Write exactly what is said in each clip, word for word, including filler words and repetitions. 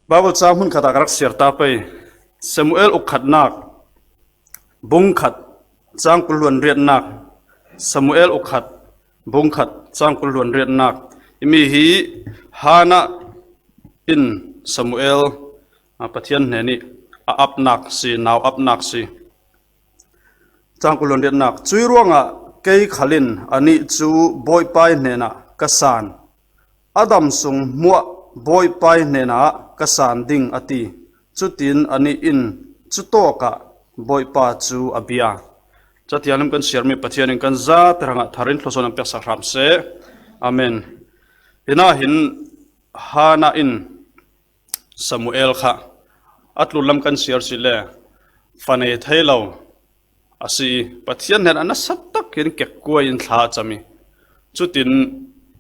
Bible chang hmun khatah ka rak siar ta pei. Samuel ukhatnak, bung khat, chang kul hluan riatnak. Samuel ukhat, bung khat, chang kul hluan riatnak. Himi hi Hannah in Samuel, a, Pathian hnenih a apnak si, nau apnak si. Chang kul hluan riatnak. Cui ruangah kei khalin anih cu Bawipa hnenah ka san. A dam sung hmuah Bawipa hnenah ka san ding a ti. Cutin anih in cutawkah Bawipa cu a bia. Cathianghlim kan siarmi Pathian in kan zate hrangah tharin thluasuah an peksak hram seh. Amen. Hinah hin Hannah in Samuel kha a tlunlam kan siar si le, fa nei thei lo a si i, Pathian hnen a nasa takin kekkuai in thla a cam i, cutin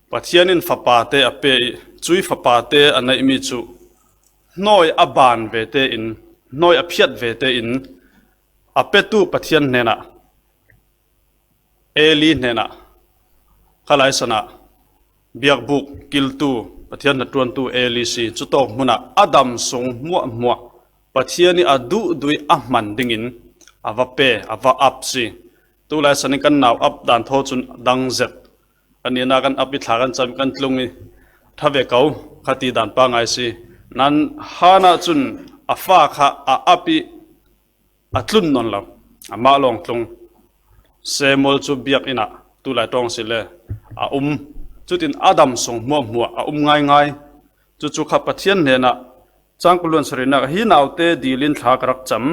Pathian in fapate a pe i, cui fapate a neihmi cu hnawi a ban ve tein, hnawi a phiat ve tein a petu Pathian hnenah, Eli hnenah, kha laisanah biakbuk kiltu, Pathian hnaṭuantu Eli si. Cutawk hmunah a dam sung hmuahhmuah Pathian i a duhduh i a hman dingin a va pe, a va ap si. Tu laisan in kan nau ap dan thaw cun dang zet. A nihna kan ap i thla kan cam i kan tlung i ṭha ve ko, kha ti dan pa ngai si. Nan Hannah cun a fa kha a ap i a tlun nawn lo, amah lawng tlung. Samuel cu biakinn ah tulai ṭawng si le a um. Cutin a dam sung hmuahhmuah a um ngaingai. Cucu kha Pathian hnenah, cang kul hluan sarihnak, hi naute dil in thla ka rak cam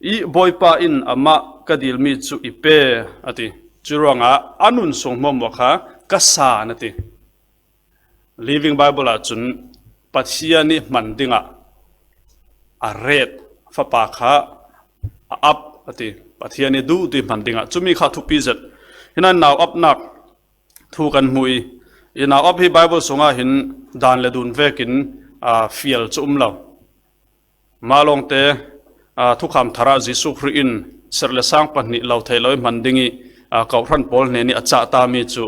i, Bawipa in amah ka dilmi cu i pe, a ti. Curuangah a nun sung hmuahhmuah kha ka san, a ti. Living Bible ah cun Pathian i hman dingah a ret fapa kha a ap, a ti. Pathian i duhduh i hman dingah cumi kha thupi zet. Hinah nau apnak thu kan hmu i, i nau ap hi Bible sungah hin dan le dun vekin, aa, fial cu um lo. Mah lawngte, aa, thukham thar ah Jesuh Khrih in serh le sang pahnih lo theih lo i hman ding i, aa, kawhhran pawl hnen i a cah tami cu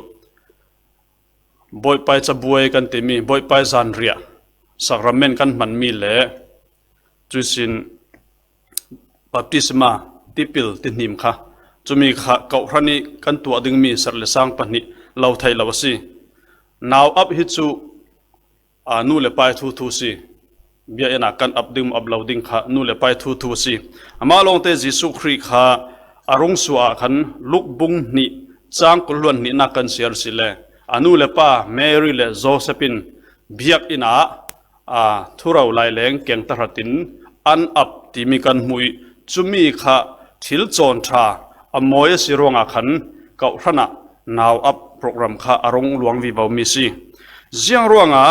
Bawipai cabuai kan timi, Bawipai zanriah, sakrament kan hmanmi le cuihsin baptisma, tipil, tihnim kha, cumi kha kawhhran i kan tuah dingmi serh le sang pahnih lo thei lo a si. Nau ap hi cu, aa, nu le pa i thuthu si. Biakinn ah kan ap ding maw, ap lo ding kha nu le pa i thuthu a si. Amah lawngte Jesuh Khrih kha a rung suah ah khan Luk bung hnih, cang kul hluan hnihnak kan siar si le, a nu le pa Mary le Joseph in biakinn ah, aa, thuro laileng keng tahratin an ap timi kan hmu i, cumi kha thil cawn ṭha a mawi a si ruangah khan kawhhran ah nau ap program kha a rung luang vivomi si. Ziang ruangah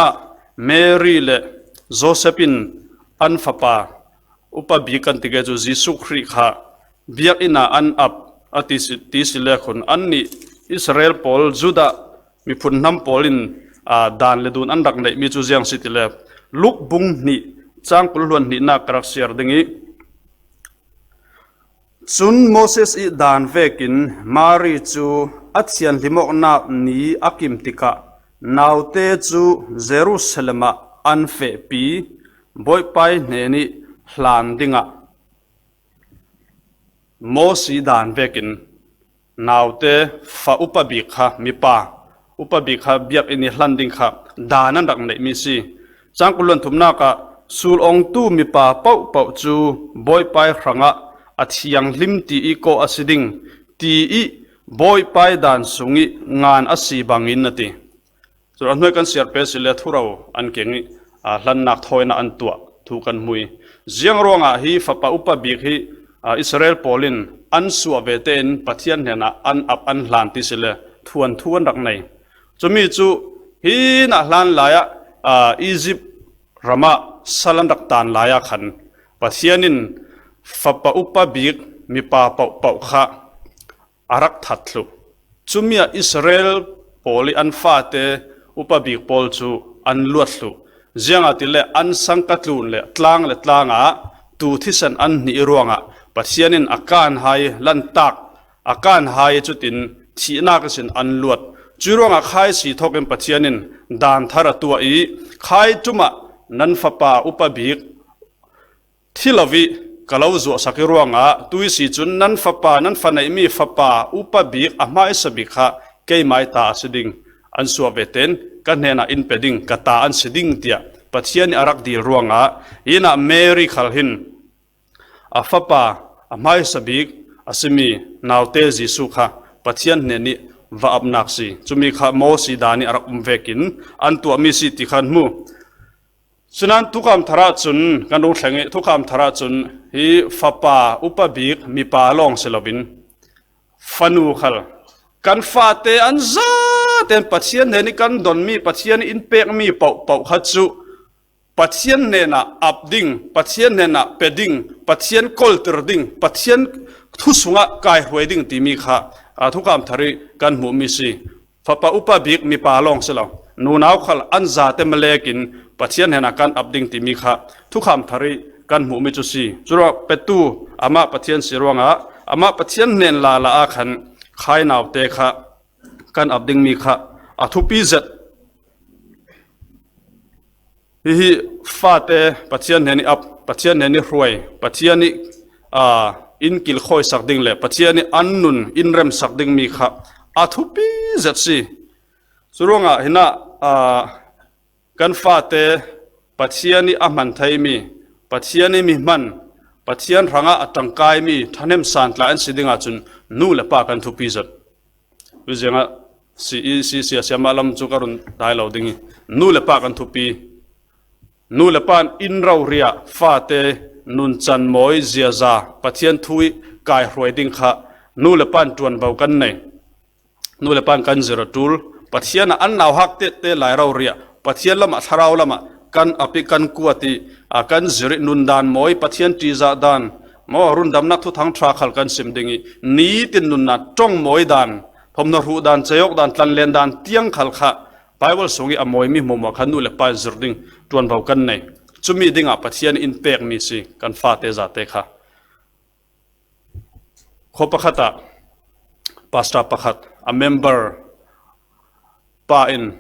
Mary le Joseph in an fapa upa bik kan ti ke cu Jesuh Khrih kha biakinn ah an ap a ti si, ti si le khun annih Israel pawl, Judah miphun hnam pawl in, aa, dan le dun an rak neihmi cu ziang si ti le, Luk bung hnih, cang kul hluan hnihnak ka rak siar ding i, cun Moses i dan vekin Mary cu a thianhlim awknak ni a kim tikah naute cu Jerusalem ah an fehpi, Bawipai hnen i hlan dingah Moses dan vekin naute fa upa bik kha, mipa upa bik kha biakinn i hlan ding kha dan an rak neihmi si. Cang kul hluan thumnak ah sulawngtu mipa paohpaoh cu Bawipai hrangah a thianghlim ti i kawh a si ding ti i Bawipai dan sung i ngan a si bangin a ti. Cun a hnuai kan siar pei si le thuro an keng i, aa, hlannak thawinak an tuah thu kan hmu i, ziang ruangah hi fapa upa bik hi, aa, Israel pawl in an suah ve tein Pathian hnenah an ap an hlan ti si le thuanthu an rak nei. Cumi cu hi nah hlan lai ah, aa, Egypt ram ah sal an rak tan lai ah khan Pathian in fapa upa bik mipa paohpaoh kha a rak that thluh. Cumi ah Israel pawl i an fate upa bik pawl cu an luat thluh. Ziangahtile an sangka tlun le tlang le tlang ah tuu thisen an hnih i ruangah Pathian in a kan hai lantak, a kan hai cutin thihnak ihsin an luat. Cui ruangah khai si thawkin Pathian in dan thar a tuah i, khai ṭum ah nan fapa upa bik thi lo ih ka lo zuahsak ih ruangah, tui si cun nan fapa, nan fa neihmi fapa upa bik a hmaisa bik kha keimai ta a si ding, an suah ve tein ka hnenah in pe ding, ka ta an si ding, tiah Pathian ih a rak dil ruangah, hinah Mary khal hin a fapa a hmaisa bik a simi naute Jesuh kha Pathian hnenih va apnak si. Cumi kha Moses dan ih a rak um vekin an tuahmi si ti khan hmu. Sinan thukam thar ah cun kan rung thleng ih, thukam thar ah cun hi fapa upa bik mipa lawng si loin fanu khal kan fate an zaten Pathian hnenih kan donmi, Pathian in pekmi pohpoh kha cu Pathian hnenah ap ding, Pathian hnenah pe ding, Pathian koltir ding, Pathian thu sungah kaihruai ding timi kha, aa, thukam thar ih kan hmuhmi si. Fapa upa bik mipa lawng si lo, nunau khal an zate malekin Pathian hnenah kan ap ding timi kha thukam thar ih kan hmuhmi cu si. Curuangah petu amah Pathian si ruangah amah Pathian hnen lala ah khan khai naute kha kan ap dingmi kha a thupi zet. Hihi fate Pathian hnen ih ap, Pathian hnen ih hruai, Pathian ih, aa, in kilkhawisak ding le Pathian ih an nun in remsak dingmi kha a thupi zet si. Curuangah hinah, aa, kan fate Pathian ih a hman theimi, Pathian ih mi hman, Pathian hrangah a ṭangkaimi ṭhahnem santlai an si ding ahcun nu le pa kan thupi zet. Cuziangah si, i, si, sia, siamah lam cu ka run dai lo ding ih, nu le pa kan thupi. Nu le pa in roriah, fate nuncan mawi ziaza, Pathian thu ih kaihruai ding kha nu le pa in ṭuanvo kan nei. Nu le pa in kan zir a ṭul. Pathian ah an nauhak tehte lai roriah, Pathian lamah, thlarau lamah kan ap ih kan kuat ih, aa, kan zir ih nundan mawi, Pathian ṭihzah dan, maw, rundamnak thuthang ṭha khal kan sim ding ih, nitin nunnak ṭong mawi dan, thawmhnaw hruh dan, ceiawk dan, tlanlen dan tiang khal kha Baibal sung ih a mawimi hmuahhmuah kha nu le pa in zir ding ṭuanvo kan nei. Cumi dingah Pathian in pekmi si kan fate zate kha. Khua pakhat ah pastor pakhat, a member pa in,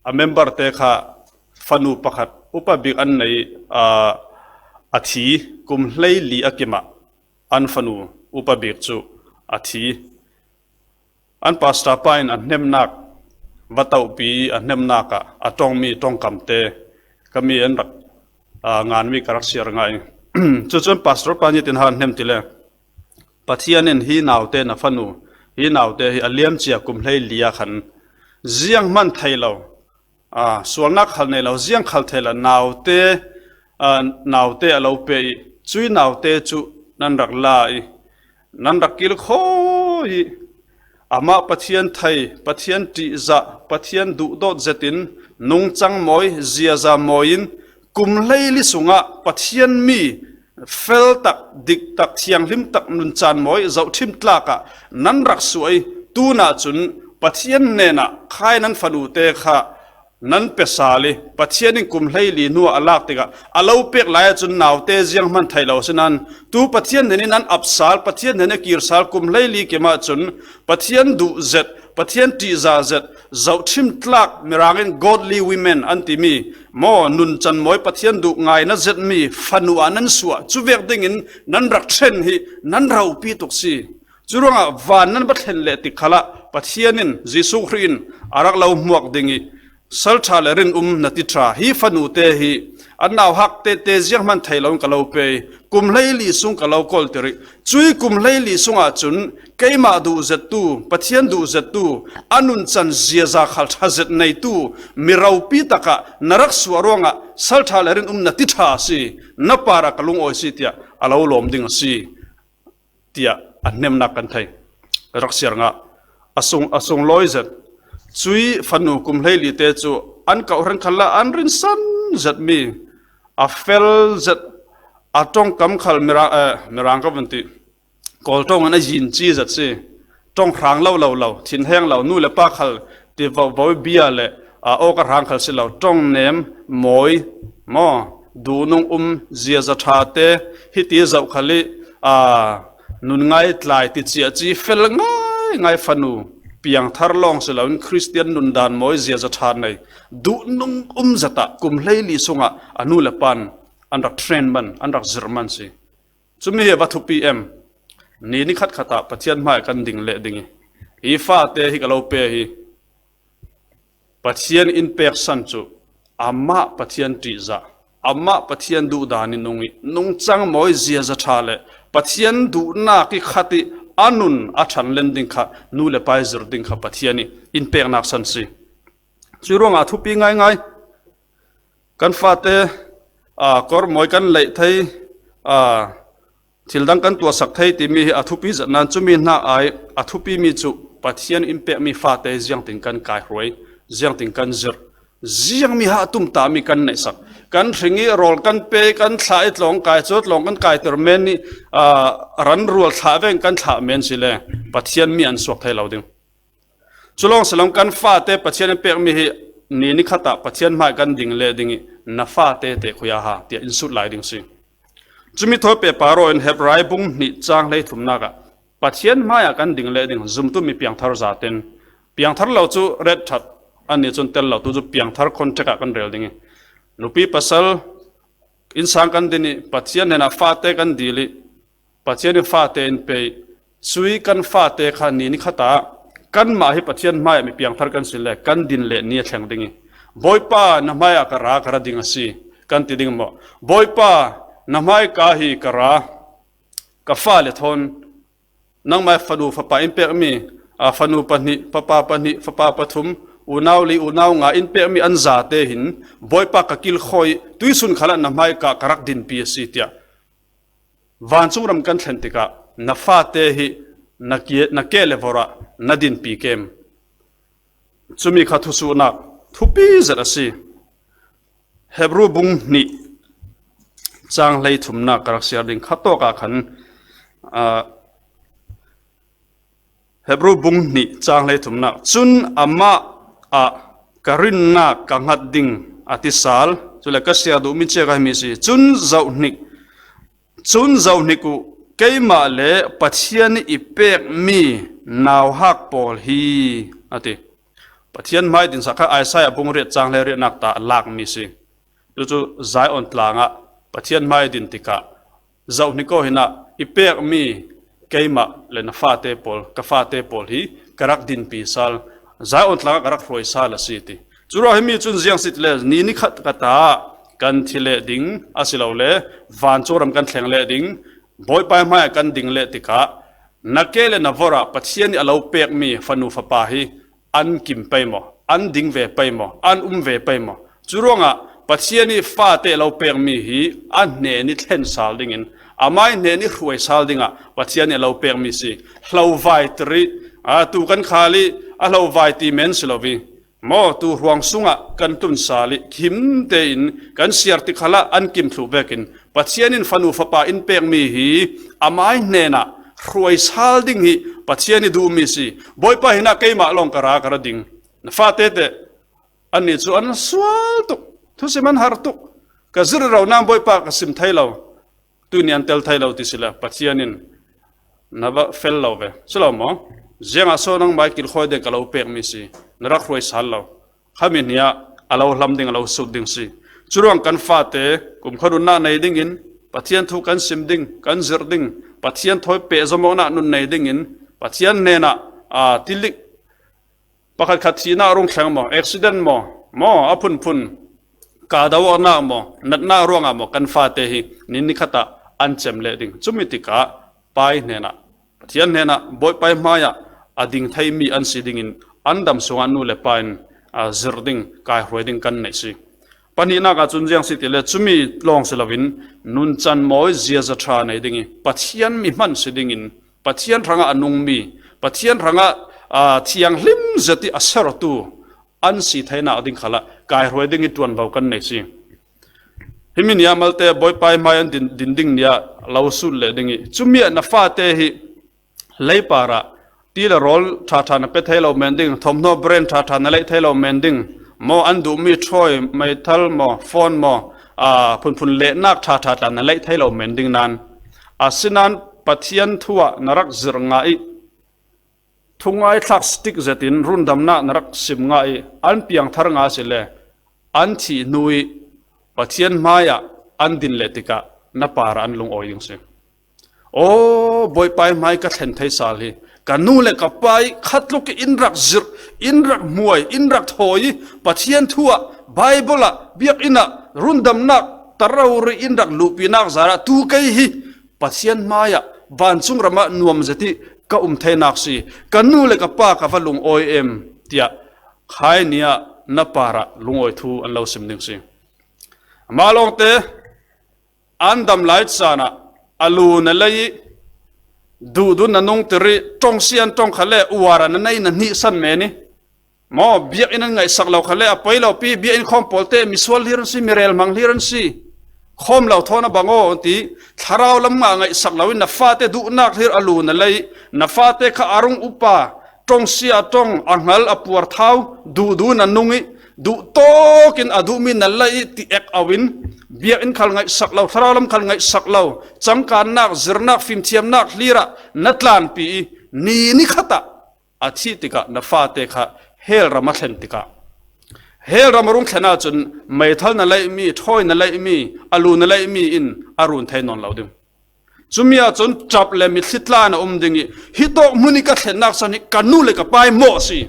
a member te kha fanu pakhat upa bik an nei, aa, a thi, kum hleili a kim ah an fanu upa bik cu a thi. An pastor pa in a hnemnak va tohpi, a hnemnak ah a ṭongmi ṭongkamte ka mi an rak, aa, nganmi ka rak siar ngai. Cucun pastor pa nih tin han hnem ti le, Pathian in hi naute na fanu, hi naute hi a liamcia kum hleili ah khan zianghman thei lo, aa, sualnak khal nei lo, ziang khal thei lo naute, aa, naute a lo pe ih, cui naute cu nan rak la ih, nan rak kilkhawi ih, amah Pathian thei, Pathian ṭihzah, Pathian duhdawt zetin nungcang mawi, ziaza mawi in kum hleili sungah Pathian mi feltak, diktak, thianghlimtak, nuncan mawi zohṭhim tlak ah nan rak suah ih, tunah cun Pathian hnenah khai nan fanute kha nan pe sal ih, Pathian in kum hleili hnuah a lak tikah a lo pek lai ahcun naute zianghman thei lo si nan, tu Pathian hnen in nan ap sal, Pathian hnen in a kir sal kum hleili kim ahcun Pathian duh zet, Pathian ṭihzah zet, zohṭhim tlak, Mirang in godly women an timi, maw, nuncan mawi, Pathian duh ngaina zetmi fanu ah nan suah, cu vek dingin nan rak ṭhen hi nan ropi tuk si. Curuangah van nan va thlen leh tik khalah Pathian in, Jesuh Khrih in a rak lo hmuak ding ih, salṭha le rinum na ti ṭha. Hi fanute hi an nauhak tehte zianghman thei loin ka lo pe ih, kum hleili sung ka lo koltir ih, cui kum hleili sungah cun keimah duh zettu, Pathian duh zettu, a nuncan ziaza khal ṭha zet neitu mi ropi takah na rak suah ruangah salṭha le rinum na ti ṭha a si, na parah ka lungawi si, tiah a lo lawm ding a si, tiah a hnemnak kan thei. Rak siar ngah. A sung, a sunglawi zet. Cui fanu kum hleili te cu an kauh hrenkhat lah an rinsan zetmi, a fel zet, a ṭongkam khal Mirang, eh, Mirang ka vun ti. Kawl ṭong in a yin ci zet si. Ṭong hrang lo, lo, lo, thinheng lo, nu le pa khal ti vo, vo bia le, aa, awk a hrang khal si lo, ṭong nem, mawi, maw, duhnung um, ziaza ṭha te, hiti zoh khal ih, aa, nun ngai tlai ti ciah ci fel ngai ngai fanu. piangthar lawng si loin Khristian nundan mawi ziaza ṭha nei, duhnung um zeta kum hleili sungah a nu le pan an rak train man, an rak zirh man si. Cumi hi a va thupi em? Ni ni khat khatah Pathian hmaiah kan ding leh ding hi. Hi fate hi ka lo pe hi. Pathian in peksan cu amah Pathian ṭihzah, amah Pathian duhdan ih nung ih nungcang mawi ziaza ṭha le Pathian duhnak ih khat ih a nun a ṭhanlen ding kha nu le pa ih zir ding kha Pathian ih in peknak san si. Cuih ruangah a thupi ngaingai. Kan fate, aa, kawr mawi kan leih thei, aa, thil dang kan tuahsak thei timi hi a thupi zet nain cumi hna ai a thupimi cu Pathian in pekmi fate ziangtin kan kaihruai, ziangtin kan zirh, ziangmi ha a tumtahmi kan neihsak, kan hring ih rawl kan pe, kan thlah ih tlawng kai cu tlawng kan kaiter men ih, aa, ran rual thlah veng kan thlah men si le Pathian mi an suak thei lo ding. Culawng si lo, kan fate Pathian in pekmi hi ni ni khatah Pathian hmai kan ding leh ding ih na fate tehkhuia ha tiah in sut lai ding si. Cumi thawi pehpar aw in Hebrai bung hnih cang hleithumnak ah Pathian hmaiah kan ding leh ding zumtu mi piangthar zaten, piangthar lo cu ret ṭhat, annih cun tel lo, tu cu piangthar context ah kan rel ding ih nupi pasal innsang kan din ih Pathian hnenah fate kan dil ih Pathian ih fate in pe ih, sui kan fate kha ni ni khatah kanmah hi Pathian hmaiah mi piangthar kan si le kan din leh ni a thleng ding ih, Bawipa, na hmaiah ka ra, ka ra ding a si, kan ti ding maw? Bawipa, na hmai ka hi ka ra, ka fale thawn nangmah ih fanu fapa in pekmi, aa, fanu pahnih, fapa pahnih, fapa pathum, unau li, unau nga in pekmi an zate hin Bawipa ka kilkhawi ih tuihsun khalah na hmai ka, ka rak dinpi a si tiah vancung ram kan thlen tikah na fate hi na ke, na ke le vorah na dinpi kem? Cumi kha thusuhnak thupi zet a si. Hebru bung hnih cang hleithumnak ka rak siar ding kha tawkah khan, aa, Hebru bung hnih cang hleithumnak cun amah ah ka rinnak ka hngat ding a ti sal, cule ka siar duhmi cia ka himi si. Cun zohhnik, cun zohhnik uh, keimah le Pathian ih i pekmi nauhak pawl hi, a ti. Pathian hmai dinsak kha Isaiah bung riat cang hleiriatnak ta a lakmi si. Cucu Zion tlangah Pathian hmai din tikah zohhnik aw hinah i pekmi keimah le na fate pawl, ka fate pawl hi ka rak dinpi sal, Zion tlangah ka rak hruai sal a si ti. Curuah himi cun ziang si ti le ni ni khat khatah kan thi leh ding a si lo le vancung ram kan thleng leh ding, Bawipa hmaiah kan ding leh tikah na ke le na vorah Pathian ih a lo pekmi fanu fapa hi an kim pei maw, an ding ve pei maw, an um ve pei maw? Curuangah Pathian ih fate a lo pekmi hi a hnen ih thlen sal dingin, amai hnen ih hruai sal dingah Pathian ih a lo pekmi si. Hlovai tir ih, aa, tu kan khal ih a hlovai ti men si lo ih, maw, tu hruang sungah kan tlun sal ih khim tein kan siar ti khalah an kim thluh vekin Pathian in fanu fapa in pekmi hi amai hnenah hruai sal ding hi Pathian ih duhmi si. Bawipa hinah keimah lawng ka ra, ka ra ding. Na fate teh, annih cu an sual tuk, thusim an har tuk. Ka zirh ro nain Bawipa ka sim thei lo, tuihni an tel thei lo ti si le Pathian in na va fel lo ve si lo maw? Ziangah so nangmai kilkhawi ding ka lo pekmi si, na rak hruai sal lo. Khami hniah a lo hlam ding, a lo sut ding si. Curuang kan fate kumkhua nunnak nei dingin Pathian thu kan sim ding, kan zirh ding, Pathian thawi pehzom awknak nun nei dingin Pathian hnenah, aa, tilik pakhatkhat thihnak rung thleng maw, accident maw, maw a phunphun kahdo awknak maw, natnak ruangah maw, kan fate hi ni ni khatah an cem leh ding. Cumi tikah Pa ih hnenah, Pathian hnenah, Bawipa ih hmaiah a ding theimi an si dingin an dam sungah nu le pa in, aa, zirh ding, kaihruai ding kan neih si. Pahnihnak ah cun ziang si ti le cumi lawng si loin nuncan mawi ziaza ṭha nei ding ih Pathian mi hman si dingin Pathian hrangah a nungmi, Pathian hrangah, aa, thianghlim zet ih a sertu an si theinak ding khalah kaihruai ding ih ṭuanvo kan nei si. Himi ni ah malte Bawipa ih hmai an din, din ding ni ah lo sut leh ding ih, cumi ah na fate hi leipar ah ti le rawl ṭhaṭha na pe thei lo men ding, thawmhnaw brand ṭhaṭha na leih thei lo men ding, maw an duhmi ṭhawi, meithal maw, phone maw, aa, phunphun lehnak ṭhaṭha tla na leih thei lo men ding nain, asinain Pathian thu ah na rak zirh ngah ih, thungai thlak stick zetin rundamnak na rak sim ngah i an piangthar ngah si le, an thih hnu i Pathian hmaiah an din leh tikah na parah an lungawi ding si. Aw, Bawipa i hmai ka thlen thei sal hi. Ka nu le ka pa i khatluk i in rak zirh, in rak hmuai, in rak thawi i Pathian thu ah, Bible ah, biakinn ah, rundamnak ta rori in rak luhpinak zarah tu kei hi Pathian hmaiah vancung ramah nuam zet i ka um theinak si. Ka nu le ka pa ka va lungawi em, tiah khai ni ah na parah lungawi thu an lo sim ding si. Amah lawngte an dam lai caan ah a lu na lei i duhduh na nungtir i ṭong si an ṭong kha le uar a na nei na hnihsan men i maw, biakinn an ngaihsak lo kha le a poi lo pi, biakinn khawm pawlte misual hlir an si, mirel hmang hlir an si, khawm lo thawn a bang aw ti, thlarau lam ngah ngaihsak lo in na fate duhnak hlir a lu na lei, na fate kha a rung upa, ṭong si a ṭong, a hngal a puar thau, duhduh na nung i duh tawkin a duhmi na lei i ti ek au in, biakinn khal ngaihsak lo, thlarau lam khal ngaihsak lo, cangkannak, zirnak, fimthiamnak hlir ah na tlanpi i ni ni khat ah a thih tikah na fate kha hell ram a thlen tikah, hell ram a rung thlen ahcun meithal na leihmi, ṭhawi na leihmi, a lu na leihmi in a run thei nawn lo ding. Cumi ahcun ṭap le mitthli tla na um ding i, hi tawk hmun i ka thlennak san hi ka nu le ka pa i mawh a si.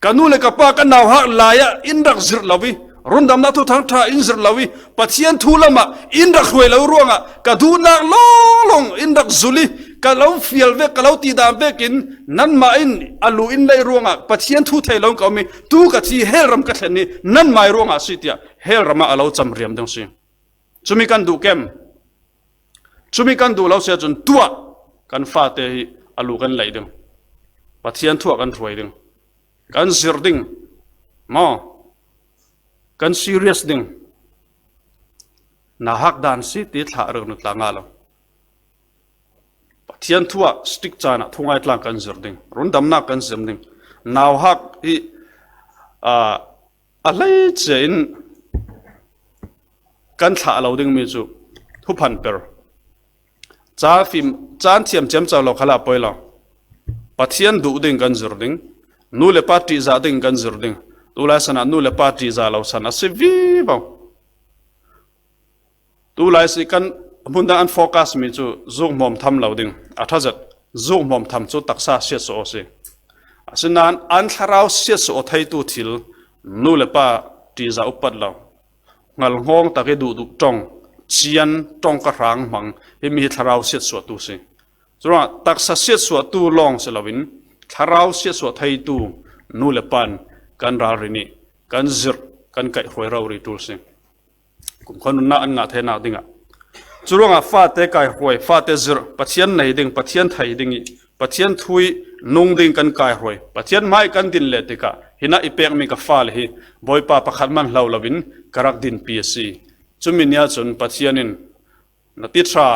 Ka nu le ka pa ka nauhak lai ah in rak zirh lo i, rundamnak thuthang ṭha in zirh lo i, Pathian thu lam ah in rak hruai lo ruangah ka duhnak lawnglawng in rak zulh i, ka lo fial vek, ka lo tidan vekin nanmah in a lu in lei ruangah Pathian thu thei lo in ka um i, tu ka thi hell ram ka thlen i, nanmah i ruangah a si, tiah hell ram ah a lo cam riam ding si. Cumi kan duh kem? Cumi kan duh lo si ahcun tuah kan fate hi a lu kan lei ding, Pathian thu ah kan hruai ding, kan zirh ding maw, kan serious ding. Nauhak dan si ti thlah rih nu tla ngah lo. Pathian thu ah stick caan ah thungai tlang kan zirh ding, rundamnak kan zirh ding. Nauhak hi, aa, a hleicia in kan thlah lo dingmi cu thuphan per. Caan fim, caan thiam ciamco lo khalah a poi lo. Pathian duh ding kan zirh ding, nu le pa ṭihzah ding kan zirh ding. Tulai san ah nu le pa ṭihzah lo san a si vivo. Tulai si kan hmun dang an focus mi cu zuk hmawm tham lo ding. A ṭha zet, zuk hmawm tham cu taksa siatsuah aw si. Asinain an thlarau siatsuah aw theitu thil nu le pa ṭihzah upat lo. Hngalhnghawng tak i duhduh ṭong, cian ṭong ka hrang hmang, himi hi thlarau siatsuahtu si. Curuangah taksa siatsuahtu lawng si loin thlarau siatsuah theitu nu le pa in kan ralri nih kan zirh, kan kaihhruai rori ṭul si. Kumkhua nunnak an ngah theinak dingah. Curuangah fate kaihhruai, fate zirh, Pathian nei ding, Pathian thei ding i, Pathian thu i nung ding kan kaihhruai, Pathian hmai kan din leh tikah, hinah i pekmi ka fale hi Bawipa pakhat hman hlo loin ka rak dinpi a si. Cumi ni ahcun Pathian in na ti ṭha,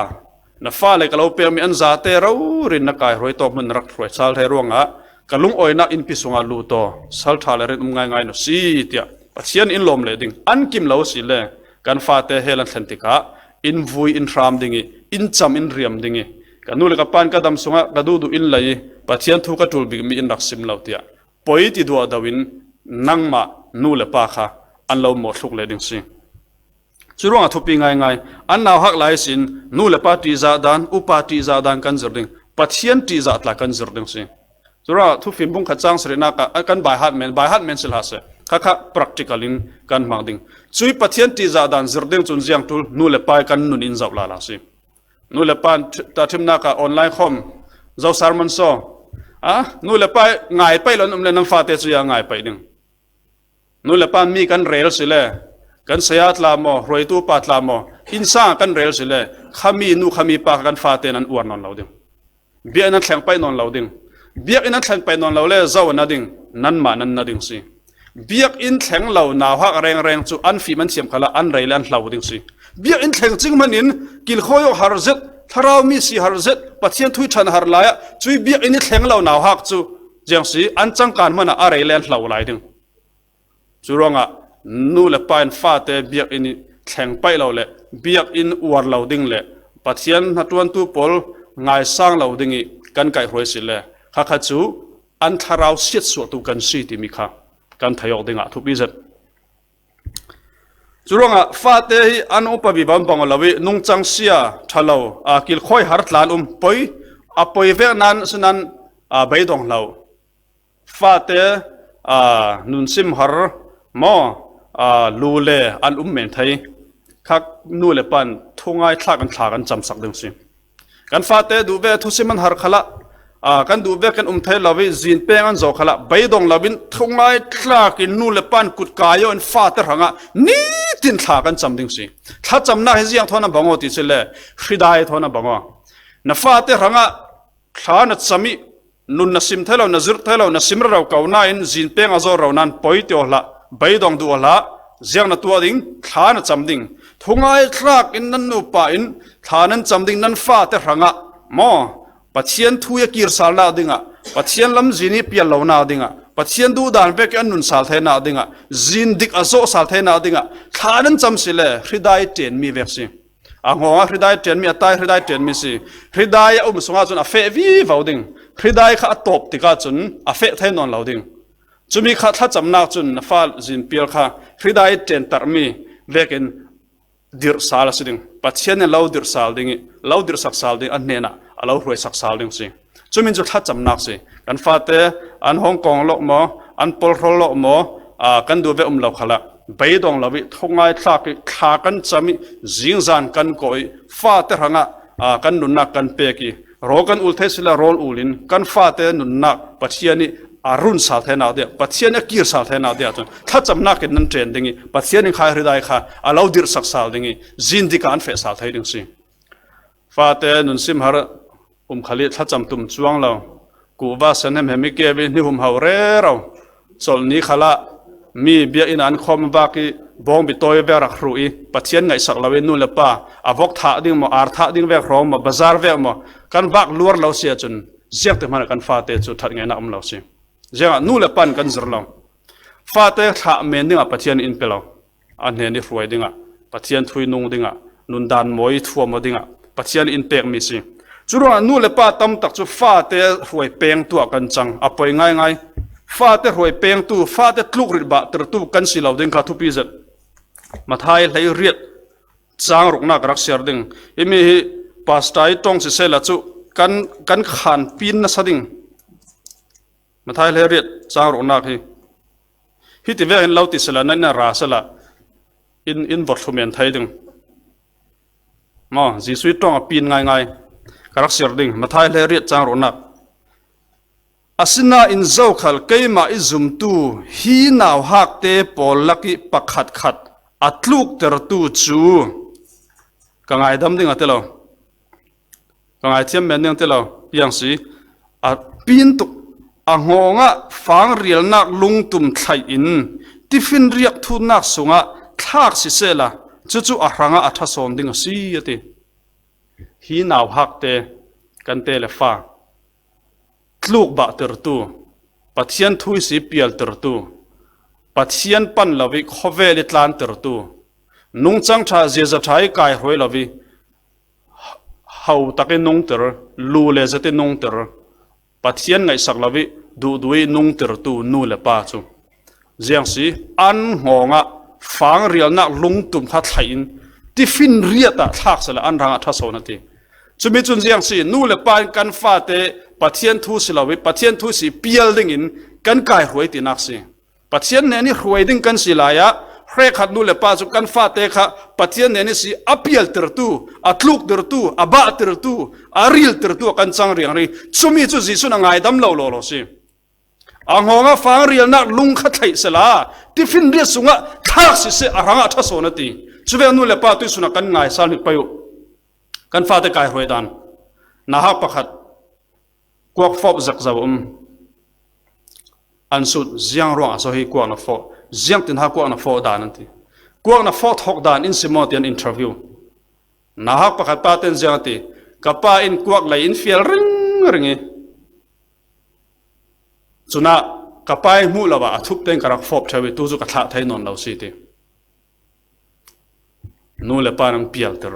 na fale ka lo pekmi an zate rori in na kaihhruai tawk hmun na rak hruai sal thei ruangah ka lungawinak innpi sungah lut aw, sal ṭha le rinum ngaingai na si, tiah Pathian in lawm leh ding. An kim lo si le kan fate hell an thlen tikah in vui in hram ding i, in cam in riam ding i, ka nu le ka pa in ka dam sungah ka duhduh in lei i, Pathian thu ka ṭul bikmi in rak sim lo, tiah poi ti duahdo in nangmah nu le pa kha an lo mawhthluk leh ding si. Curuangah thupi ngaingai, an nauhak lai sin nu le pa ṭihzah dan, upa ṭihzah dan kan zir ding, Pathian ṭihzah tla kan zir ding si. Curuangah thufim bung khat cang sarihnak ah kan baihat men, baihat men si hlah seh, khakha practical in kan hmang ding. Cui Pathian ṭihzah dan zir ding cun ziang ṭul nu le pa i kan nun in zoh lala si. Nu le pa ṭh-, tahṭhimnak ah online khawm zo sermon saw. A, nu le pa ngai paih lo an um le nan fate cu ya ngai paih ding. Nu le pa mi kan rel si le, kan saya tla maw, hruaitu pa tla maw, innsang kan rel si le, khami nu khami pa kha kan fate nan uar nawn lo ding. Biakinn an thleng paih nawn lo ding. Biakinn an thleng paih nawn lo le zo na ding, nanmah nan na ding si. Biakinn thleng lo nauhak rengreng cu an fim an thiam khalah an rei le an hlo ding si. Biakinn thleng cing hmanin kilkhawi awk har zet, thlarau mi si har zet, Pathian thu i ṭhan har lai ah cui biakinn i thleng lo nauhak cu ziang si, an cangkan hmanah a rei le an hlo lai ding. Curuangah nu le pa in fate biakinn i thleng paih lo le biakinn uar lo ding le Pathian hnaṭuantu pawl ngaisang lo ding i kan kaihhruai si le khakha cu an thlarau siatsuahtu kan si timi kha kan thei awk dingah thupi zet. Curuangah fate hi an upa viva bang lo ih nungcang sia ṭha lo, aa, kilkhawi har tlan um poi, a poi vek nan sinan, aa, beidong hlau. Fate, aa, nunsim har maw, aa, lu le an um men thei. Kha nu le pan thungai thlak in thla kan camsak ding si. Kan fate duh ve thusim an har khalah, aa, kan duh ve kan um thei lo ih zin peng an zo khalah beidong lo in thungai thlak in nu le pan kut kai aw in fate hrangah nitin thla kan cam ding si. Thlacamnak hi ziang thawn a bang aw ti si le hridai thawn a bang aw. Na fate hrangah thla na cam ih nun na sim thei lo, na zirh thei lo, na sim rero ko nain zin peng a zo ro nan poi ti aw hlah, beidong duh aw hlah. Ziang na tuah ding, thla na cam ding. Thungai thlak in nan nupa in thla nan cam ding, nan fate hrangah maw, Pathian thu ih a kirsalnak dingah, Pathian lamzin ih pial lonak dingah, Pathian duhdan vek ih an nunsal theinak dingah, zin dik a zawhsal theinak dingah thla nan cam si le hridai ṭenmi vek si. A ngawngah hridai ṭenmi, a tai hridai ṭenmi si. Hridai a um sungah cun a feh vivo ding. Hridai kha a tawp tikah cun a feh thei nawn lo ding. Cumi kha thlacamnak cun na fa zin pial kha hridai ṭentarmi vekin dirhsal a si ding. Pathian in lo dirhsal ding ih, lo dirhsak sal ding, a hnenah a lo hruaisak sal ding si. Cumin cu thlacamnak si. Kan fate an hawng kawng lawh maw, an pawlhrawl lawh maw, aa, kan duh ve um lo khalah beidong lo ih thungai thlak ih thla kan cam ih zingzan kan kawh ih fate hrangah, aa, kan nunnak kan pek ih rawl kan ul thei sila rawl ul in kan fate nunnak Pathian ih a runsal theinak dingah, Pathian ih a kirsal theinak dingah cun thlacamnak in nan ṭen ding ih Pathian in khai hridai kha a lo dirhsak sal ding ih zin dikah an feh sal thei ding si. Fate nunsim har um khal ih thlacam tum cuang lo. Kuhva san hemhem ih keu ih ni hum ho rero. Colh ni khalah mi biakinn ah an khawm vak ih bawngbi tawi vek rak hruh ih Pathian ngaihsak lo ih nu le pa a vok thah ding maw, ar thah ding vek hrawng maw, bazar vek maw, kan vak luar lo si ahcun ziangti hmanah kan fate cu ṭhat ngeinak um lo si. Ziangah nu le pa in kan zir lo. Fate thlah men dingah Pathian in pe lo. A hnen ih hruai dingah, Pathian thu ih nung dingah, nundan mawi thuam aw dingah Pathian in pekmi si. Curuangah nu le pa tamtak cu fate hruai pengtu ah kan cang, a poi ngaingai. Fate hruai pengtu, fate tlukrit bahtertu kan si lo ding kha thupi zet. Matthai hleiriat cang ruknak ka rak siar ding. Himi hi pastor ih ṭong sisehla cu kan, kan khan pin nasa ding. Matthai hleiriat cang ruknak hi. Hiti vekin lo ti sehla, nan in ra sehla in, in vawt thlumen thei ding. Maw, Jesuh ih ṭong a pin ngaingai. Ka rak siar ding. Matthai hleiriat cang ruknak. Asinain zokhal keimah ih zumtu hi nauhakte pawl lakih pakhatkhat a tluktertu cu ka ngaidam ding a ti lo. Ka ngaithiam men ding a ti lo. Piang si. A pin tuk. A hngawngah fangrialnak lungtum thlaih in tifinriak thutnak sungah thlak sisehla cucu a hrangah a ṭha sawn ding a si, a ti. Hi nauhakte kan te le fa, tluk bahtertu, Pathian thu ihsi pialtertu, Pathian pan lo ih khawvel ih tlantertu, nungcang ṭha, ziaza ṭha ih kaihruai lo ih ho tak ih nungter, lu le zet ih nungter, Pathian ngaihsak lo ih duhduh ih nungtertu nu le pa cu ziang si, an hngawngah fangrialnak lungtum kha thlaih in tifinriat ah thlak sehla an hrangah ṭha sawn a ti. Cumi cun ziang si, nu le pa in kan fate Pathian thu si lo ih Pathian thu ihsi pial dingin kan kaihruai tinak si. Pathian hnen ih hruai ding kan si lai ah, hrekkhat nu le pa cu kan fate kha Pathian hnen ihsi a pialtertu, a tluktertu, a bahtertu, a riltertu ah kan cang riangri. Cumi cu Jesuh in a ngaidam lo lawlaw si. A hngawngah fangrialnak lung kha thlaih sehla, tifinriat sungah thlak siseh, a hrangah ṭha sawn a ti. Cuvek nu le pa tuihsun ah kan ngaisal hnik pei uh. Kan fate kaihruai dan. Nauhak pakhat kuak fawp zek zo um. An sut, ziang ruangah so hi kuak na fawh, ziangtin ha kuak na fawh dan an ti. Kuak na fawh thawk dan in si maw ti an interview. Nauhak pakhat pa ten ziang a ti, ka pa in kuak lei in fial ringring ih cunah ka pa ih hmuh lo ah a thup tein ka rak fawp ṭheu ih tu cu ka thlah thei nawn lo si ti. Nu le pa nan pialter.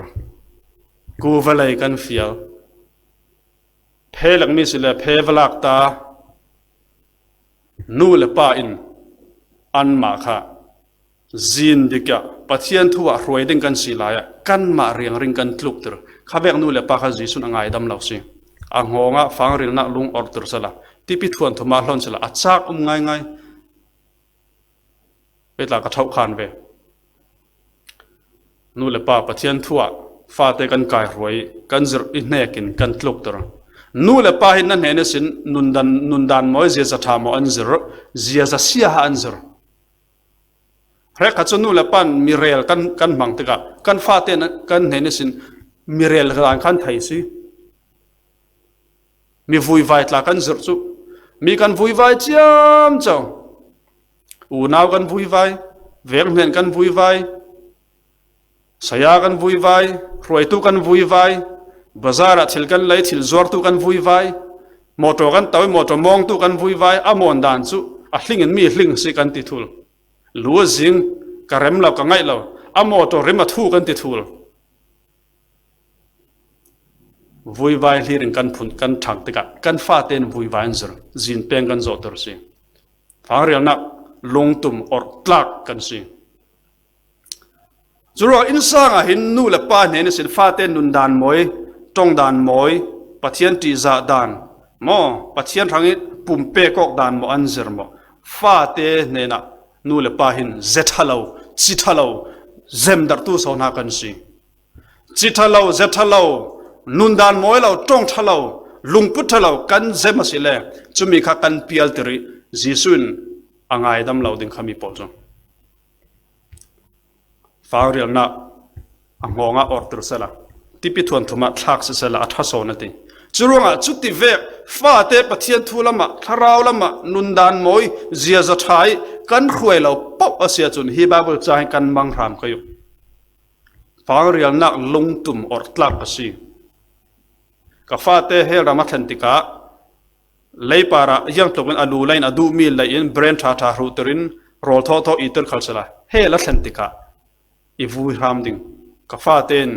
Kuva lei kan fial. Phe lakmi si le phe va lak ta. Nu le pa in anmah kha zin dikah Pathian thu ah hruai ding kan si lai ah kanmah riangring kan tluktir. Khavek nu le pa kha Jesu'n a ngaidam lo si. A ngawng ah fangrilnak lung ortir sela, tipi thuan thuma hlon sela, a chak um ngaingai. Hei tla ka thauh khan ve. Nu le pa Pathian thu ah fate kan kaihruai, kan zirh i hnekin kan tluktir. Nu le pa hin na hnen ihsin nundan, nundan mawi, ziaza ṭha maw an zirh, ziaza sia ha an zirh. Hrekkhat cu nu le pan mi rel kan, kan hmang tikah kan fate na, kan hnen ihsin mi rel dan kan thei si. Mi vuivai tla kan zirh cu, mi kan vuivai ciamco. Unau kan vuivai, venghnen kan vuivai, saya kan vuivai, hruaitu kan vuivai, bazar ah thil kan lei, thil zuartu kan vuivai, mawtaw kan to i, mawtaw mawngtu kan vuivai, a mawn dan cu a hlingin mi hling si kan ti thul. Lu a zing, ka rem lo, ka ngaih lo, a mawtaw rim a thu kan ti thul. Vuivai hlir in kan phun, kan ṭhang tikah kan fate in vuivai an zirh, zin peng kan zawhter si. Fangrialnak lungtum orhtlak kan si. Curuangah innsang ah hin nu le pa hnen ihsin fate nundan mawi, ṭongdan mawi, Pathian ṭihzah dan maw, Pathian hrangih pumpek awk dan maw an zirh maw? Fate hnenah nu le pa hin ze ṭha lo, ci ṭha lo, zemdarhtu so hna kan si. Ci ṭha lo, ze ṭha lo, nundan mawi lo, ṭong ṭha lo, lungput ṭha lo kan zem a si le, cumi kha kan pialtir i Jesuh in a ngaidam lo ding kha mi pawl cu. Fangrialnak a ngawng ah orhtir sela, tipi thuan thum ah thlak si sela, a ṭha sawn a ti. Curuangah cuti vek fate Pathian thu lamah, thlarau lamah nundan mawi, ziaza ṭha i kan hruai lo paoh a si ahcun hi Bible ca hi kan mang hram ka uk. Fangrialnak lungtum orhtlak ka si. Ka fate hell ram a thlen tikah leipar ah ziangtlukin a lu lei in a duhmi lei in brain ṭha ṭha hruhtir in rawl thawhthawh i tir khal sela, hell a thlen tikah i vui hram ding. Ka fate in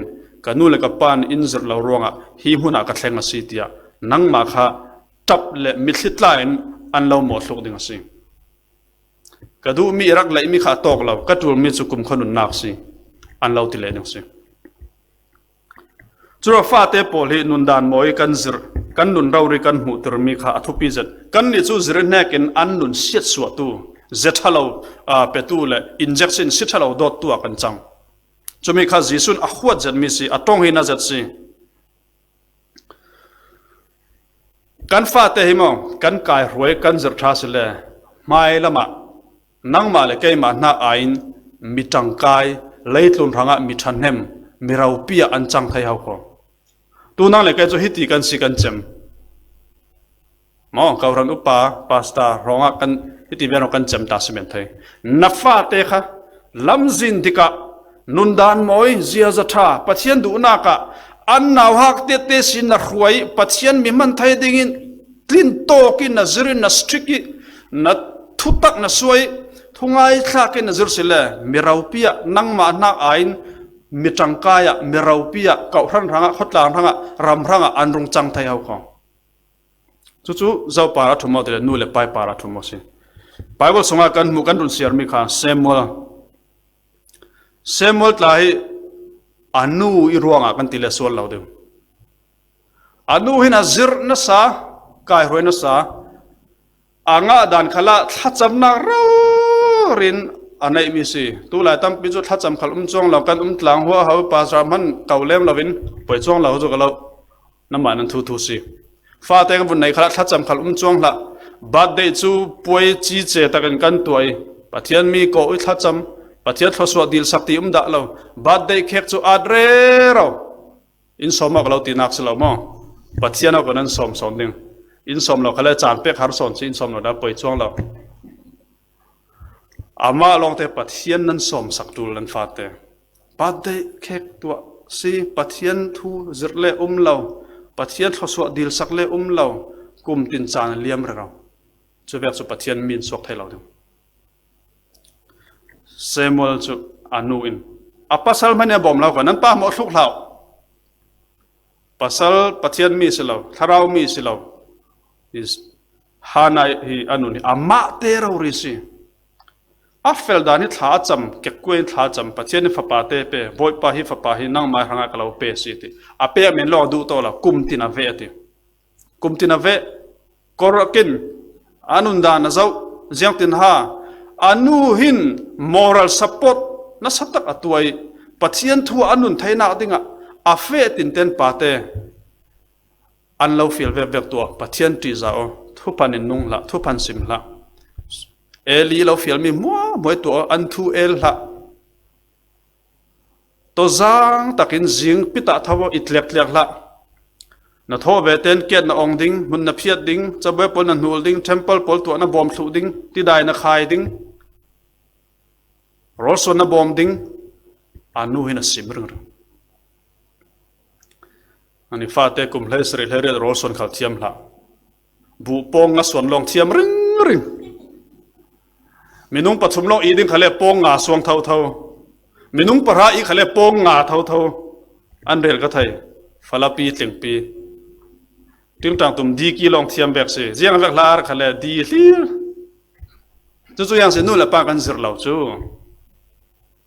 ka nu le ka pa in in zirh lo ruangah hi hmun ah ka thleng a si tiah nangmah kha ṭap le mitthli tla in an lo mawhthluk ding a si. Ka duhmi i rak leihmi kha a tawk lo, ka ṭulmi cu kumkhua nunnak si, an lo ti leh ding si. Curuangah fate pawl hi nundan mawi kan zirh, kan nun rori kan hmuhtirmi kha a thupi zet. Kannih cu zirh i hnekin an nun siatsuahtu, ze ṭha lo, aa, petu le injection si ṭha lo dawttu ah kan cang. Cumi kha Jesuh in a huat zetmi si, a ṭong hi na zet si. Kan fate hi maw, kan kaihruai, kan zirh ṭha si le, hmai lamah nangmah le keimah hna aiin mi ṭangkai, leitlun hrangah mi ṭhahnem, mi ropi ah an cang thei ho kho. Tu nang le kei cu hiti kan si kan cem. Maw, kawhhran upa, pastor hrawngah kan hiti vian kan cem ta si men thei. Na fate kha lamzin dikah nundan mawi, ziaza ṭha, Pathian duhnak ah an nauhak tete si na hruai, Pathian mi hman thei dingin tlin tawk in na zir in na strict i na thutak na suai, thungai thlak in na zir si le, mi ropi ah nangmah hnak aiin mi ṭangkai ah, mi ropi ah, kawhhran hrangah, khawtlang hrangah, ram hrangah an rung cang thei ho kho. Cucu zo par a ṭhum maw ti le, nu le pai par a ṭhum maw si. Bible sungah kan hmuh, kan run siarmi kha Samuel. Samuel tla hi a nu i ruangah kan ti le sual lo ding. A nu hin a zirh nasa, kaihruai nasa, a ngah dan khalah thlacamnak rori in a neihmi si. Tulai tampi cu thlacam khal um cuang lo, kan um tlang huaho, pastor hman ko lem loin poi cuang lo cu ka lo. Nanmah nan thuthu si. Fate kan vun nei khalah thlacam khal um cuang hlah. Birthday cu puai cice takin kan tuah i, Pathian mi kawh i thlacam, Pathian thluasuah dilsak ti um dah lo. Birthday cake cu at rero. In sawm awk lo tinak si lo maw? Pathian awk nan sawm sawn ding. In sawm lo kha le caan pek har sawn si, in sawm lo dah poi cuang lo. Amah lawngte Pathian nan sawmsak ṭul nan fate. Birthday cake tuah si, Pathian thu zirh le um lo, Pathian thluasuah dilsak le um lo, kum tin caan liam rero. Cuvek cu Pathian mi in suak thei lo ding. Samuel cu a nu in, a pasal hmanh a bawm lo ko, nan pa hmawh hluk hlah. Pasal Pathian mi si lo, thlarau mi si lo. Is Hana hi a nun hi amahte rori si. A fel dan hi thla a cam, kekkuai in thla a cam, Pathian hi fapate pe, Bawipa hi fapa hi nangmah hrangah ka lo pe si ti. A pek men lawng a duh tawh lo, kum tin a veh a ti. Kum tin a veh, Korah in a nun dan a zoh, ziangtin ha, a nu hin moral support nasa tak a tuah i, Pathian thu a nun theinak dingah a feh tinten pate an lo fial vekvek tuah, Pathian ṭihzah aw, thuphan in nung hlah, thuphan sim hlah. Eli lo fialmi hmuahmuah tuah aw, an thu el hlah. Tawzang takin zing pitah tho aw, i tlektleak hlah. Na thawh ve ten kiat na ong ding, hmun na phiat ding, cabuai pawl na hnul ding, temple pawl tuah na bawm thluh ding, tidai na khai ding, rawlsuan na bawm ding, a nu hin a sim ringring. Ani fate kum hleisarih hleiriat rawlsuan khal thiam hlah. Buh pawng nga suan lawng thiam ringring. Minung pathum lawng i ding khale pawng nga suang thotho. Minung pahra i khale pawng nga thotho. An rel ka thei. Falapi tlingpi. Tingtang tum di ki lawng thiam vek si. Ziang vek hla ar khale di hlir. Cucu yang si nu le pa kan zir lo cu.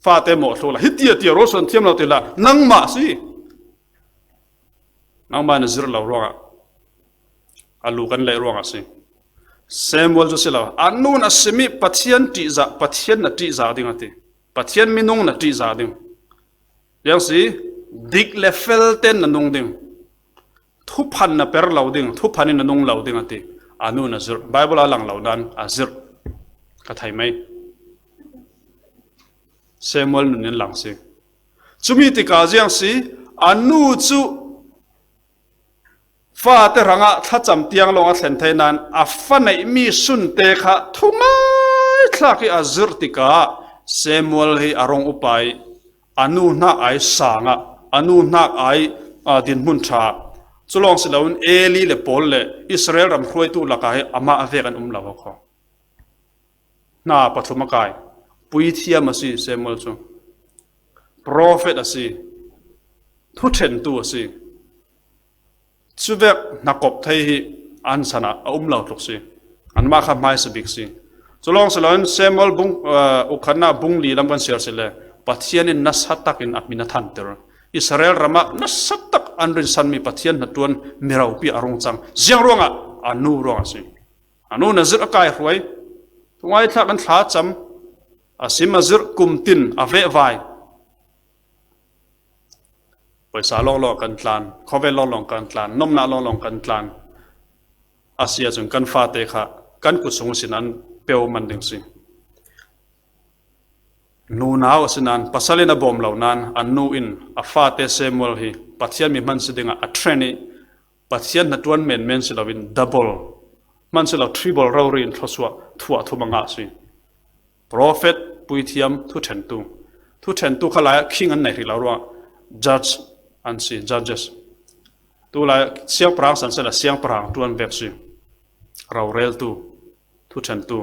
Fate mawh thlu la. Hiti a ti a rawlsuan thiam lo ti la. Nangmah si. Nangmah na zir lo ruangah. A lu kan leh ruangah si. Samuel cu si lo. A nun a simi Pathian ṭihzah, Pathian na ṭihzah ding a ti. Pathian minung na ṭihzah ding. Yang si, dik le fel ten na nung ding. Thuphan na per lo ding, thuphan in na nung lo ding a ti. A nu na zirh. Bible a lang lo nan a zirh. Ka thei mai. Samuel nun in lang si. Cumi tika ziang si, a nu cu fate hrangah thlacam tiang lawng a thlen thei nan a fa neihmi sunte kha thungai thlak i a zirh tikah Samuel hi a rung upa i a nu hnak ai sangah, a nu hnak ai, aa, dinhmun ṭha. Cu lawng si loin Eli le pawl le Israel ram hruaitu lakah hi amah vek an um lo kho. Hna pathum a kai. Puithiam a si Samuel cu. Profet a si. Thuṭhentu a si. Cuvek hnakop thei hi an san ah a um lo tluk si. Anmah kha hmaisa bik si. Cu lawng si loin Samuel bung, aa, ukhatnak bung li lam kan siar si le Pathian in nasa takin a min a thanter. Israel ramah nasa tak an rinsanmi Pathian hnaṭuan mi ropi a rung cang. Ziang ruangah a nu ruangah si. A nu na zirh a kai hruai. Thungai thlak an thla cam. A sim a zirh kum tin a vehvai. Paisa lawnglawng kan tlan, khawvel lawnglawng kan tlan, nomnak lawnglawng kan tlan. A si ahcun kan fate kha kan kut sung sin an peuh man ding si. Nunau a si nan, pasal in a bawm lo nan, a nu in a fate Samuel hi Pathian mi hman si dingah a ṭhen i, Pathian hnaṭuan menmen si loin double, hman si lo triple rori in thluasuah thuah thum a ngah si. Profet, puithiam, thuṭhentu. Thuṭhentu kha lai ah king an nei hrih lo ruangah judge an si, judges. Tu lai siangpahrang san sehla siangpahrang ṭuan vek si. Roreltu, thuṭhentu.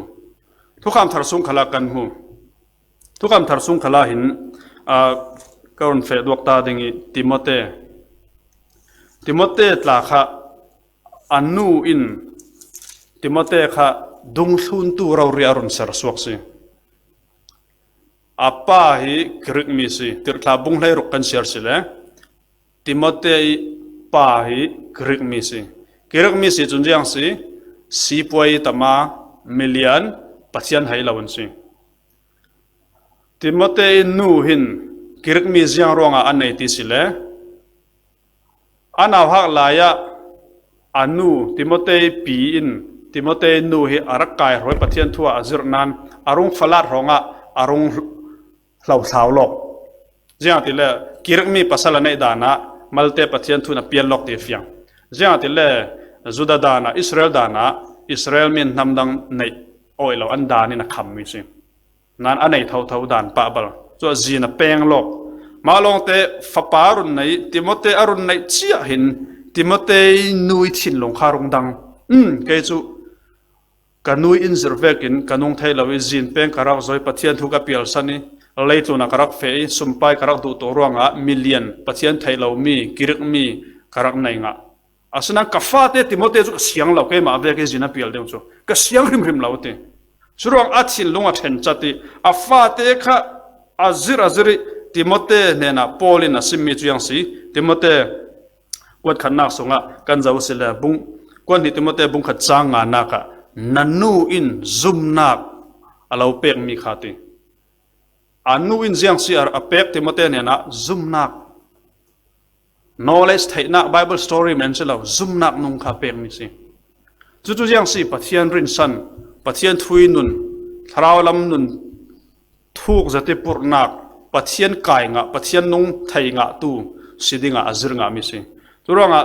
Thukham thar sung khalah kan hmu. Thukham thar sung khalah hin, aa, ka run feh duak ta ding i Timote. Timote tla kha a nu in Timote kha dungthluntu rori a run ser suak si. A pa hi Greek mi si, Tirhthlah bung hleiruk kan siar si le Timote i pa hi Greek mi si. Greek mi si cun ziang si, sipuai tama milian Pathian hei lo an si. Timote i nu hin Greek mi ziang ruangah an nei ti si le, a nauhak lai ah a nu Timote pi in Timote nu hi a rak kai hruai Pathian thu ah a zirh nan a rung falat hrawngah a rung hlo thlau lawk. Ziangahtile Greek mi pasal a neih dan ah malte Pathian thu in a pial lawk ti a fiang. Ziangahtile Judah dan ah, Israel dan ah, Israel mi in hnam dang neih awih lo an dan in a khammi si. Nan a nei thotho dan pah bal. Cu a zin a peng lawk. Mah lawngte fapa a run nei, Timote a run neih ciah hin Timote nu i thinlung kha rung dang. Um, kei cu ka nu i in zirh vekin ka nung thei lo i zin peng ka rak zoi, Pathian thu ka pialsan i, leitlun ah ka rak feh i, sumpai ka rak duhtu ruangah milian Pathian theih lomi, Greek mi ka rak nei ngah. Asinain ka fate Timote cu ka siang lo, keimah vek i zin a pial deuh cu ka siang hrimhrim lo ti. Curuang a thinlung a ṭhen cat i a fate kha a zirh a zirh i Timote hnenah Paul in a simmi cu ziang si. Timote kuat khatnak sungah kan zoh si le bung, kuat hnih Timote bung khat cang nganak ah na nu in zumnak a lo pekmi kha ti. A nu in ziang si a, a pek Timote hnenah zumnak, knowledge, theihnak, Bible story men si lo, zumnak nung kha pekmi si. Cucu ziang si Pathian rinsan, Pathian thu i nun, thlarau lam nun, thuk zati purhnak, Pathian kai ngah, Pathian nung thei ngah tu si dingah a zir ngahmi si. Curuangah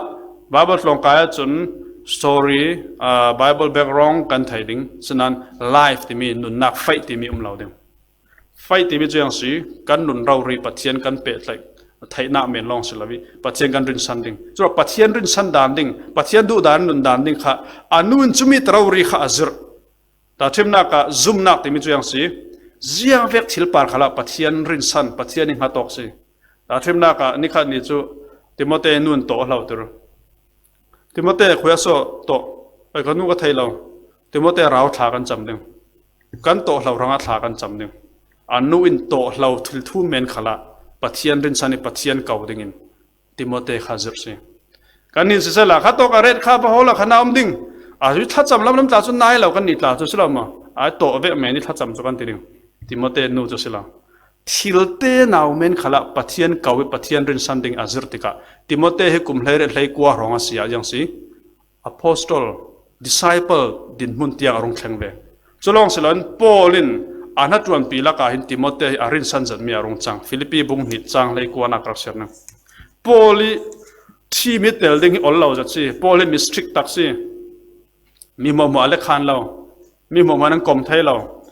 Bible tlawngkai ahcun story, aa, Bible background kan thei ding, sinan life timi, nunnak, faith timi um lo ding. Faith timi cu ziang si, kan nun rori Pathian kan pehtlaih theihnak men lawng si lo i Pathian kan rinsan ding. Curuah Pathian rinsan dan ding, Pathian duh dan, nun dan ding kha a nu in cumi ta rori kha a zirh. Tahṭhimnak ah zumnak timi cu ziang si, ziang vek thil par khalah Pathian rinsan, Pathian i hngah tawk si. Tahṭhimnak ah nikhat ni cu Timote nu in tawh a hlotir. Timote khuiasaw tawh, ai ka nu ka thei lo. Timote rau thla kan cam ding. Kan tawh hlo hrangah thla kan cam ding. A nu in tawh hlo thil thu men khalah Pathian rinsan i Pathian ko dingin Timote kha zirh si. Kan hin sisela, kha tawk a ret kha va hawl a kha na um ding. A zui thlacam lamlam tla cu nai lo kan ni tla cu si lo maw? Ai tawh vek men i thlacam cu kan ti ding. Timote nu cu si lo. Thilte nau men khalah Pathian ko i Pathian rinsan ding a zirh tikah Timote hi kum hleiriat hleikua hrawng a si ah ziang si. Apostol, disciple dinhmun tiang a rung thleng ve. Cu lawng si loin Paul in a hnaṭuanpi lakah hin Timote hi a rinsan zetmi a rung cang. Filipi bung hnih cang hleikuanak rak siar ning. Paul i thimi tel ding hi ol lo zet si. Paul hi mi strict tak si. Mi hmuahhmuah a le khan lo. Mi hmuahhmuah nan kom thei lo.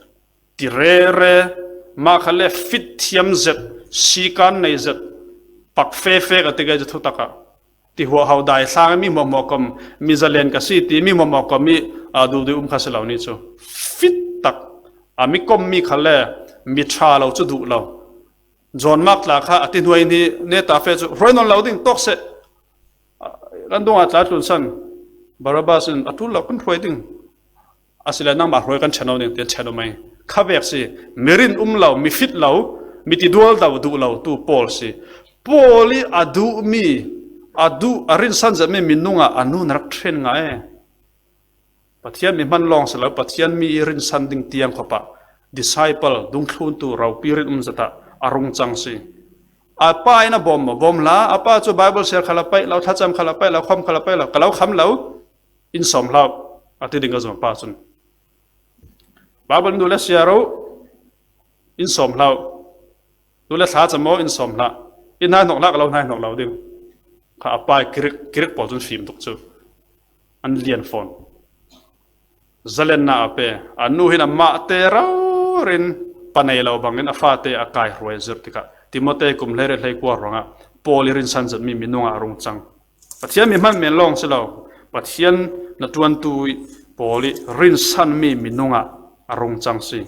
Ti rere, mah kha le fit thiam zet, sikan nei zet, pak fefek a ti kei cu thutak ah. Ti huahhau dai thlang mi hmuahhmuah kom, mi zalen ka si ti mi hmuahhmuah kom i, aa, duhduh um kha si lo ni cu. Fit tak, a mi kom mi kha le, mi ṭha lo cu duh lo. John Mark tla kha a ti hnuai ni neta fe cu hruai nawn lo ding tawk seh. Kan dungah tla tlunsan, Barabbas in a ṭul lo kan hruai ding. Asile nangmah hruai kan ṭhen lo ding, tiah ṭhen lo mai. Kha vek si, mi rin um lo, mi fit lo, mi ti dual do duh lo tu Paul si. Paul i a duhmi, a duh, a rinsan zetmi minung ah a nu na rak ṭhen ngai e. Pathian mi hman lawng si lo, Pathian mi i rinsan ding tiang khawpah, disciple, dungthluntu, ropi rin um zet ah a rung cang si. A pa in a bawm maw, bawm hlah, a pa cu Bible siar kha la paih lo, thlacam kha la paih lo, khawm kha la paih lo, ka lo kham lo, in sawm hlah, a ti ding ka zumh pa cun. Bible nu le siar uh, in sawm hlah. Tu le thla cam maw in sawm hlah. In hnai hnok hlah ka lo hnai hnok lo ding. Kha a pa i kirik, kirik pawl cun fim tuk cu. An lian fawn. Zalennak a pe. A nu hin amah te rori in pa nei lo bangin a fate a kai hruai zir tikah Timote kum hleiriat hleikua ruangah Paul i rinsan zetmi minung ah a rung cang. Pathian mi hman men lawng si lo. Pathian hnaṭuantu i Paul i rinsanmi minung ah a rung cang si.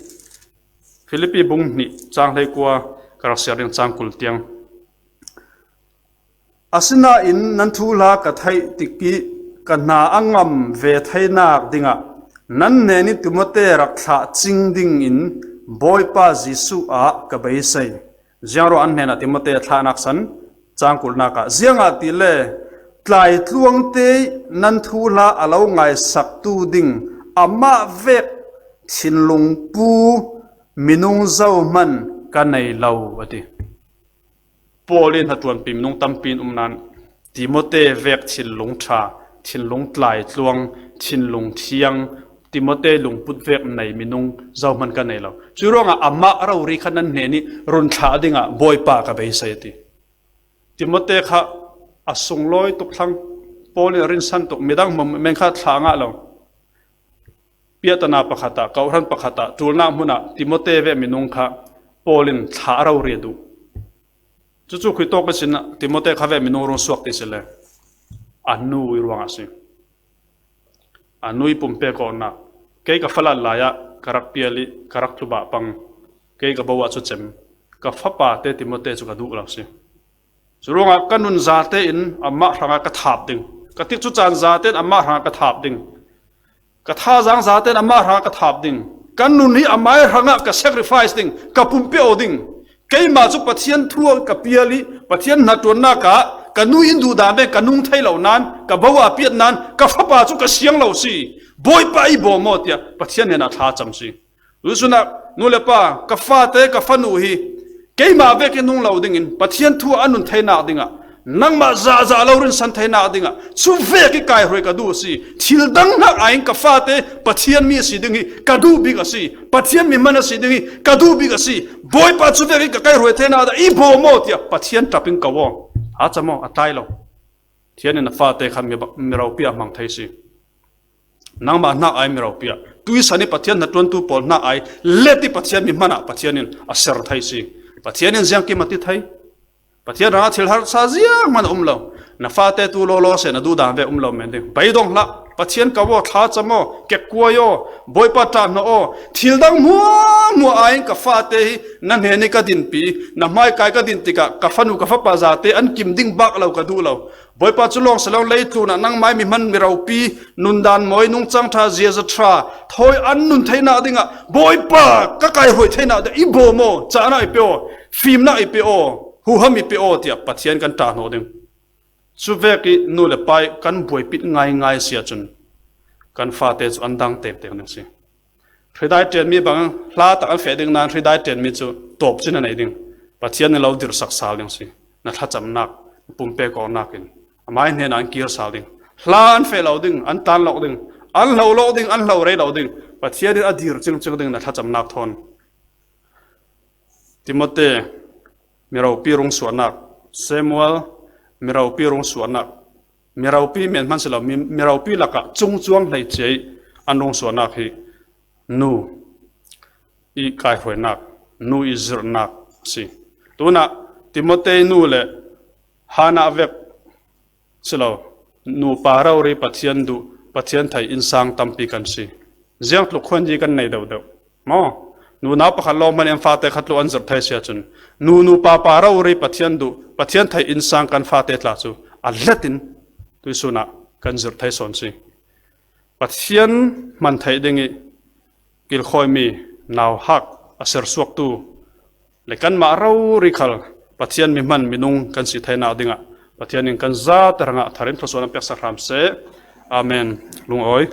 Filipi bung hnih cang hleikua ka rak siar ding cang kul tiang. Asinain nan thuhla ka theih tik i ka hna a ngam ve theinak dingah nan hnen i Timote rak thlah cing dingin Bawipa Jesuh ah ka beisei. Ziangruangah an hnenah Timote a thlahnak san cang kulnak ah, ziangahtile tlaitluangte nan thuhla a lo ngaisaktu ding amah vek thinlung pu minung zohman ka nei lo, a ti. Paul in hnaṭuanpi minung tampi in um nain Timote vek thinlung ṭha, thinlung tlaitluang, thinlung thiang, Timote lungput vek nei minung zohman ka nei lo. Curuangah amah rori kha nan hnen i run thlah dingah Bawipa ka beisei, a ti. Timote kha a sunglawi tuk thlang, Paul in a rinsan tuk, midang men kha thlah ngah lo. Piahtana pakhat ah, kawhhran pakhat ah, ṭulnak hmun ah Timote vek minung kha Paul in thlah a rori a duh. Cucu khuitawk ihsin Timote kha vek minung rung suak ti si le a nu i ruangah a si. A nu i pumpek awknak, kei ka falat lai ah ka rak pial i ka rak tlubah pang, kei ka bo ah cu cem, ka fapa te Timote cu ka duh lo si. Curuangah ka nun zate in amah hrangah ka thap ding. Ka tikcu caan zaten amah hrangah ka thap ding. Ka thazaang zaten amah hrangah ka thap ding. Ka nun hi amah hrangah ka sacrifice ding, ka pumpiak aw ding. Keimah cu Pathian thu ah ka pial i, Pathian hnaṭuannak ah ka nu in duhdan ve ka nung thei lo nain, ka bo a piat nain, ka fapa cu ka siang lo si. Bawipa i bawm aw tiah Pathian hnenah thla cam si. Tuisunah nu le pa, ka fate, ka fanu hi keimah vek i nung lo dingin Pathian thu ah a nun theinak dingah, nangmah zahzah lo rinsan theinak dingah, cuvek i kaihruai ka duh a si. Thil dang hnak aiin ka fate Pathian mi a si ding hi ka duh bik a si. Pathian mi hman a si ding hi ka duh bik a si. Bawipa cuvek i ka kaihruai theinak dah i bawm aw tiah Pathian ṭap in ko aw. A cam aw, a tlai lo. Pathian in a fate khan mi, mi ropi a hmang thei si. Nangmah hnak ai mi ropi ah, tuisan i Pathian hnaṭuantu pawl hnak ai let i Pathian mi hmanah Pathian in a ser thei si. Pathian in ziangkim a ti thei. Pathian hrangah thil harsa zianghman a um lo. Na fate tu lawlaw seh, na duhdan ve um lo men ding. Beidong hlah, Pathian ko aw, thla cam aw, kekkuai aw, Bawipa ṭah hnawh aw. Thil dang hmuahhmuah aiin ka fate hi na hnen i ka dinpi, na hmaikai ka din tikah ka fanu ka fapa zate an kim ding bak lo ka duh lo. Bawipa cu lawng si lo, leitlun ah nangmah i mi hman mi ropi, nundan mawi, nungcang ṭha, ziaza ṭha, thawi an nun theinak dingah Bawipa ka kaihruai theinak dah i bawm aw, cahnak i pe aw, fimnak i pe aw, huham i pe aw tiah Pathian kan ṭah hnawh ding. Cuvek i nu le pa i kan buaipih ngaingai si ahcun kan fate cu an dang tektek ding si. Hridai ṭianmi bang hla tak an feh ding nain hridai ṭianmi cu tawpcin a nei ding. Pathian in lo dirsak sal ding si. Na thlacamnak, na pumpek awknak in amah hnenah an kir sal ding. Hla an feh lo ding, an tlan lo ding, an hlo lo ding, an hlo rei lo ding. Pathian in a dir cingcing ding na thlacamnak thawn. Timote, miropi rungsuahnak. Samuel, miropi rungsuahnak. Miropi men hman si lo, mi, miropi lakah cungcuang hleicia i an rungsuahnak hi nu i kaihruainak, nu i zirhnak a si. Tunah Timote nu le Hannah vek si lo, nupa rori Pathian duh, Pathian thei innsang tampi kan si. Ziangtluk khuanyi kan nei deuhdeuh maw? Nunau pakhat lawng hmanh in an fate khat tluk an zirh thei si ahcun, nu, nupa, pa rori Pathian duh, Pathian thei innsang kan fate tla cu a let in tuisun ah kan zirh thei sawn si. Pathian hman theih ding i kilkhawimi nauhak a sersuaktu le kanmah rori khal Pathian mi hman minung kan si theinak dingah Pathian in kan zate hrangah thar in thluasuah an peksak hram seh. Amen. Lungawi.